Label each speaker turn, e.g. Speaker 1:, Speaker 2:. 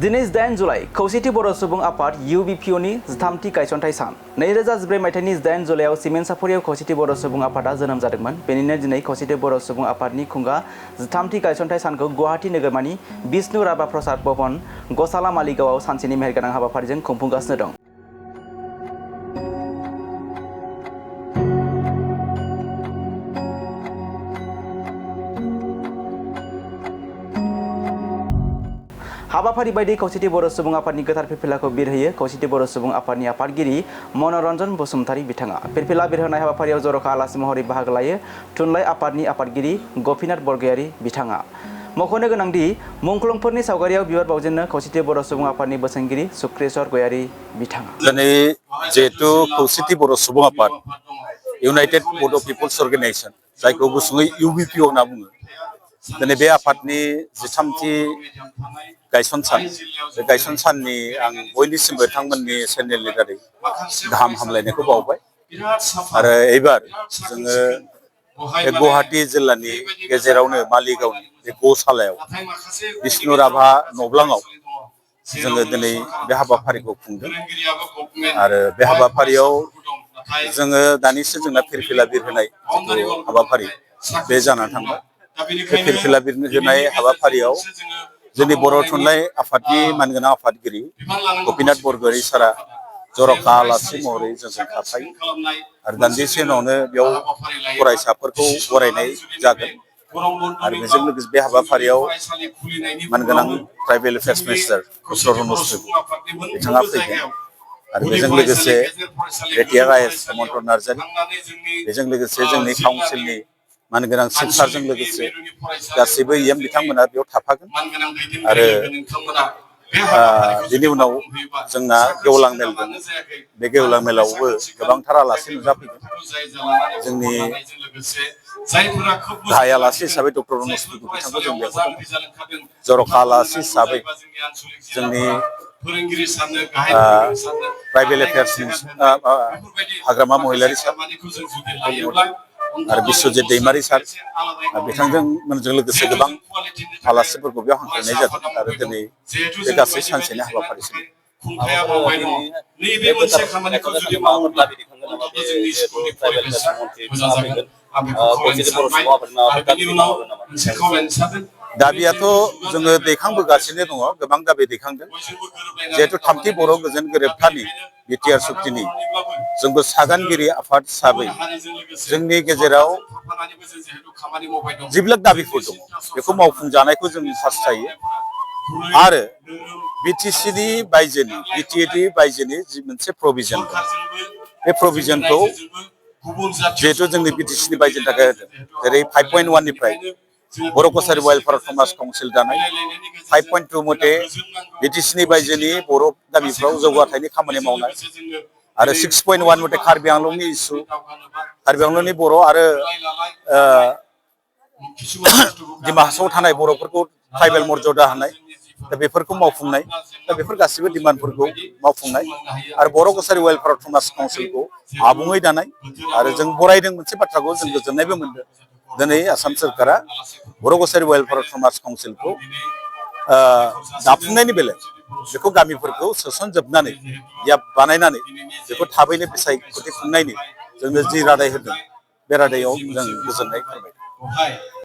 Speaker 1: दिनै 8 जुलाइ खौसेथि बर' सुबुं आफाद UBPOनि 13थि गायसनथाइ सान 2014 मायथाइनि 8 जुलाइआव सिमेन्ट सापरियाव खौसेथि बर' सुबुं आफादा जोनोम जादोंमोन। बेनिनो दिनै खौसेथि बर' सुबुं आफादनि खुंगा 13थि गायसनथाइ सानखौ गुवाहाटी नोगोरमानि बिष्णु राभा प्रसाद भवन गसाला मालिगावआव सानसेनि मेहेरगोनां हाबाफारिजों खुंफुंगासिनो दं। हाबाफारि बायदि खौसेथि बर' सुबुं आफादनि गोथार फिरफिलाखौ बिरहोयो खौसेथि बर' सुबुं आफादनि आफादगिरि मनरन्जन बसुमतारी बिथाङा। फिरफिला बिरहोनाय हाबाफारियाव जर'खा आलासि महरै बाहागो लायो थुनलाइ आफादनि आफादगिरि गपिनाथ बरगयारी बिथाङा। मख'नो गोनांदि मुंख्लंफोरनि सावगारियाव बिबार बावजेननो खौसेथि बर' सुबुं आफादनि बोसोनगिरि सुक्रेश्वर गयारी बिथाङा।
Speaker 2: दिनै जिहेतु खौसेथि बर' सुबुं आफाद इउनाइटेड बड' पिपल्स अर्गेनाइजेशन जायखौ गुसुङै UBPO होनना बुङो। दिनै बे आफादनि 13थि गायसन सान बे गायसन साननि आं बयनिसिमबो बिथांमोननि चेनेलनि दारै गाहाम हामलायनायखौ बावबाय आरो एबार जोङो बे गुवाहाटी जिल्लानि गेजेरावनो मालिगावनि बे गसालायाव बिष्णु राभा नब्लाङाव जोङो दिनै बे हाबाफारिखौ खुंदों आरो बे हाबाफारियाव जोङो दानिसो जोंना फिरफिला बिरहोनाय जिथु हाबाफारि बे जानानै थांबाय। बे फिरफिला बिरहोनाय हाबाफारियाव जोंनि बर' थुनलाइ आफादनि मानगोनां आफादगिरि गपिनाथ बरगयारी सारा जर'खा आलासि महरै जोंजों थाफायो आरो दान्दिसे उनावनो बेयाव फरायसाफोरखौ बरायनाय जागोन आरो बेजों लोगोसे बे हाबाफारियाव मानगोनां tribal affairs minister doctor Anushree बिथाङा फैगोन आरो बेजों लोगोसे रिटायार्ड IAS हेमन्त नार्जारी बेजों लोगोसे जोंनि काउन्सिलनि मानगोनां सिफसारजों लोगोसे गासैबो EM बिथांमोना बेयाव थाफागोन आरो बिनि उनाव जोंना गेवलां मेल दं। बे गेवलां मेलावबो गोबांथार आलासि नुजाफैगोन। जोंनि गाहाय आलासि हिसाबै डक्टर अनुश्री बिथांखौ जों लेंहरदों। जर'खा आलासि हिसाबै जोंनि ट्राइबेल एफेयार्स हाग्रामा महिलारी सार आरो बिश्वजित दैमारी सार बिथांजों लोगोसे गोबां आलासिफोरखौ बेयाव हांख्रायनाय जादों आरो दिनै बे गासै सानसेनि हाबाफारि सोलिदों।
Speaker 3: नैबे मोनसे खामानिखौ जुदि मावोब्ला अन्तत जोंनि स्कुलनि फरिबेसा मोजां जागोन। आं बेखौ खावलायनो सानबाय आरो बेनि उनाव मोनसे खावलायनो सानदों।
Speaker 2: दाबियाथ' जोङो दैखांबोगासिनो दङ, गोबां दाबि दैखांदों। जिहेतु 3थि बर' गोजोन गोरोबथानि बिटिआर सुक्तिनि जोंबो सागानगिरि आफाद हिसाबै जोंनि गेजेराव जेब्लाबो दाबिफोर दङ बेखौ मावफुंजानायखौ जों हास्थायो आरो BTCनि बायजोनि BTAनि बायजोनि जि मोनसे प्रभिजन दं बे प्रभिजनखौ जिहेतु जोंनि BTCनि बायजोनि थाखाय होदों। जेरै 5.1 निफ्राय बर' कसारि वेलफेयार समाज काउन्सिल दानाय 5.2 मथे BTCनि बायजोनि बर' गामिफ्राव जौगाथायनि खामानि मावनाय आरो 6.1 मथे कार्बि आंलंनि इसु कार्बि आंलंनि बर' आरो दिमा हासावआव थानाय बर'फोरखौ ट्राइबेल मर्यादा होनाय दा बेफोरखौ मावफुंनाय दा बेफोर गासिबो डिमान्डफोरखौ मावफुंनाय आरो बर' कसारि वेलफेयार समाज काउन्सिलखौ आबुङै दानाय आरो जों बरायदों मोनसे बाथ्राखौ जों गोजोननायबो मोनदों। दिनै आसाम सोरखारा बर' कसारि वेलफेयार समाज काउन्सिलखौ दाफुंनायनि बेलायाव बेखौ गामिफोरखौ सोसनजोबनानै बानायनानै बेखौ थाबैनो बिसायख'थि खुंनायनि जोंनो जि रादाय होदों बे रादायाव जों गोजोननाय फोरमायदों।